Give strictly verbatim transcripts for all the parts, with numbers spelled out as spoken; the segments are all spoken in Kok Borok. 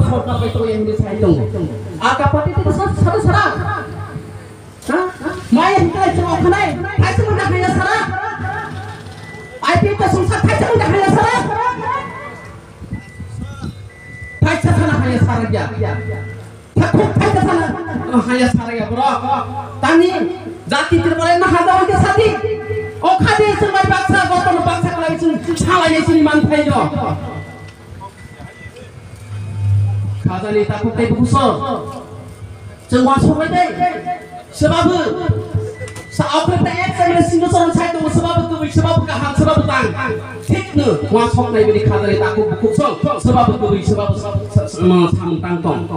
Sorkar bai to yang di sai tongo. Aka party to sa sara sara. Ha? Mai yang kai so khanai. Thai se munda haya sara. I P F to sung sa thai se munda haya sara. Thai se sana haya sara ya. Thakuk thai se sana haya sara ya bro. Tani jati Tripura na hada ke sati. O khadi se mai baksa goto baksa kalai sung salai sini man thai do. Khajani takhuk tei bukuso. Chwng uansukbai tei. Swbabu. Sa akhir ta ek chang le singo chorong sai tongo, swbabu kubui, swbabu kaham, swbabu tang. Thik no uansuk nai bini khajani takhuk bukhuk song. Swbabu kubui, swbabu sa-, sa-, sa-, samung tang tong.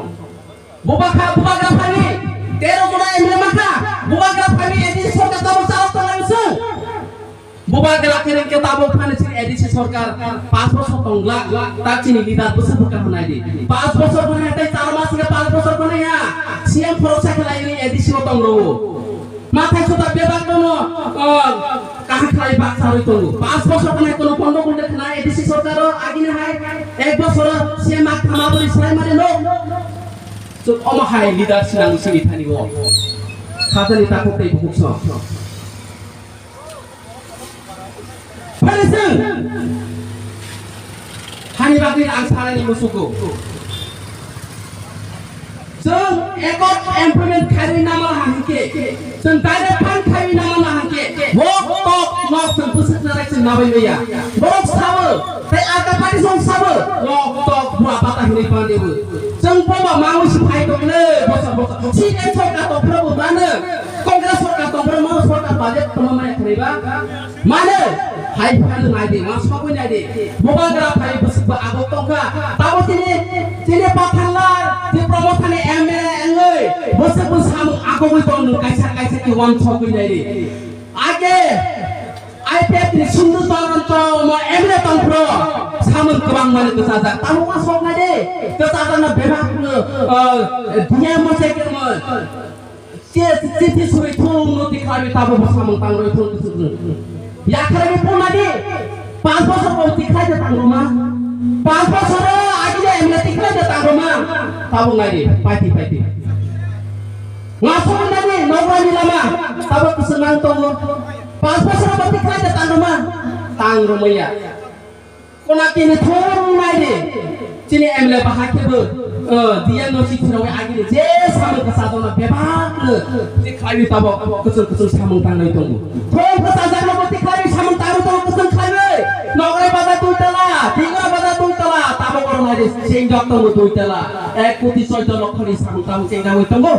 Bubagra, bubagra phani. Tero jona M L A mankha. Bubagra phani A D C sorkar tamo charok tongnai bwswng. Bubagra khe rengkhe tabuk phani chini A D C sorkar panch bosor tongla, ta chini leader bwswk bwkha hwnai di. Panch bosor hwnai tei char mas khe panch bosor hwnai ya. C M khoroksa khe laini A D C o tong rwo. Mathai sota bebak no, ah, kaham khlai bak charwi tongo. Panch bosor hwnai kono pondo gunde khna A D C sorkar o agini hai ek bosor o C M mak thama bori swlai mare no. Chuk omo hai leader sinang sini thani o. Khajani takhuk tei bukhuk song. Phari chwng. Hani bagwi ang sanani musugo. Chwng ekot employment khairwi namala hangke. Chwng direct fund khairwi namala hangke. Wok tok nok chwng bwswk narai chwng nabai maya. Borok sabo, tei ata pari song sabo. Wok tok bua bata hinwi pandebo. Chwng boba mawi si phai tongle, bosor bosor. Si en sorkar tok phrobo mano. Congress sorkar tok phrobo mano sorkar budget tongma maya khnaiba. Mane, hai phano nai di, ma sokoi nai di. Bubagra phai bwswk ba agok tongkha. Tamo tini, tini Patharlar, tini Promothani M L A wngwi, bwswk bwswk samung agogwi tong nung kaisa kaisa khe wan sokoi nai di. Age, I P F ni Sundhu Charan Chowma M L A tongphro, samung kwbang mani kwchajak. Tamo ma sok nai di, kwchajak no bebak no, uh, dunia mo se kemo. Che, chithi suri thung no tikhlai tabo bwsa mung tang roi thung thung thung. Yakhrai ni puna di. Panch bosor bo tikhlai de tang roma. Panch bosor agi de M L A tikhlai de tang roma. Tabo ngai di, paiti paiti. Nga somo nani nogra ni lama. Tabo kusunang tongo. Panch bosor bo tikhlai de tang roma. Tang romaya. Kona kini thung nai di. Chini M L A bahai khe bo, eh, D M no si thirawi agini je samung kwchajak no bebak no. Je khlaiwi tabo kwchwng kwchwng samung tangnai tongo. Thung kwchajak no bo tikhlaiwi samung tangwi tongo kwchwng khlaiwi. Nograi bazar dui tala, Tigra bazar dui tala, tabo oro nai di, Singjak tongo dui tala. Ek koti soido lokho ni samung tangwi chengjawi tongo.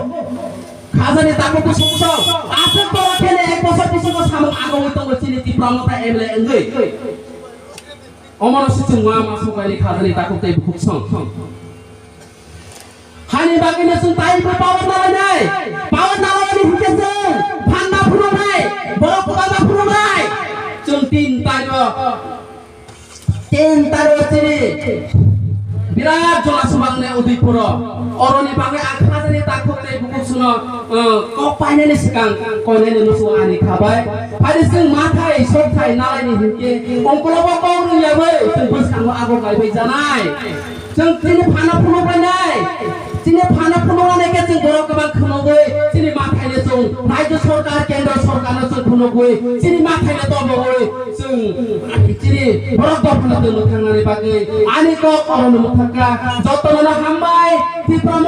Khajani takhuk bwswk bwswk. Aswk borok khe ek bosor bisingo samung agogwi tongo chini Tipra Motha M L A wngwi. Omono se chwng ma ma sokani khajani takhuk tei bukhuk song. Hani bagwi no chwng tai bo power nalainai. Power nalainai hinkhe chwng phanna phunuknai, borok kwbangma phunuknai. Chwng tin taro, tin taro chini birat jora subang ne Udaipuro. Oroni bagwi ang khajani takhuk tei bukhuk suno, uh, kok painani swkang koinani muchung ani khabai. Phai chwng mathai sokthai nalaini hinkhe ongkolobo kok rwngyawi chwng bwskango ago kaibai janai. Chwng chini phano phunukbainai. Chini phano phunuknai khe chwng borok kwbang khwnogwi chini mathaino chwng Rajya Sarkar, Kendra Sarkarno chwng phunukgwi chini mathaino tobogwi chwng chini borok dophano twi mwthangnani bagwi ani kok orono mwthangkha. Jotono hambai, Tripura